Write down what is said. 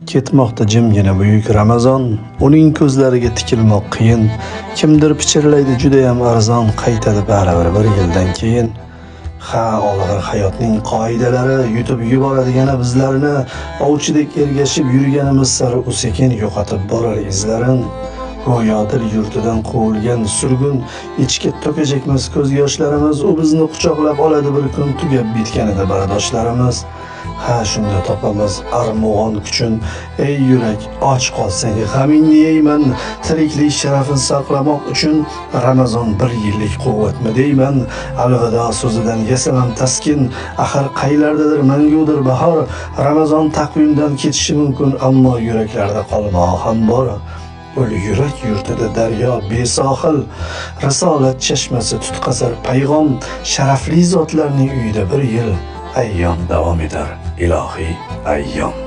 Ketmoqda jimgina buyuk Ramazon, uning ko'zlariga tikilmoq qiyin. Kimdir pichirlaydi judayam arzon, qaytadi baribir bir yildan keyin. Ha, olg'ir hayotning qoidalari yutib yuboradi yana bizlarni. Ovchidek ergashib yurganimiz sari u sekin yo'qotib borar izlarin. Go'yo dil yurtidan quvilgan surgun, ichga to'kajakmiz ko'z yoshlarimiz. U bizni quchoqlab oladi bir kun tugab bitganida bardoshlarimiz. Ha, shunda topamiz armug'on kuchun. Ey yurak, och qolsang g'amingni yeyman, tiriklik sharafin saqlamoq uchun. Ramazon bir yillik quvvatmi deyman, alvido so'zidan yasamam taskin. Axir qaylardadir mangudir bahor. Ramazon taqvimdan ketishi mumkin, ammo yuraklarda qolmog'i ham bor. O'l yurak yurtida daryo besohil, risolat chashmasi tutqazar payg'om. Sharafli zotlarning uyida bir yil ayyom davom etar, ilohiy ayyom.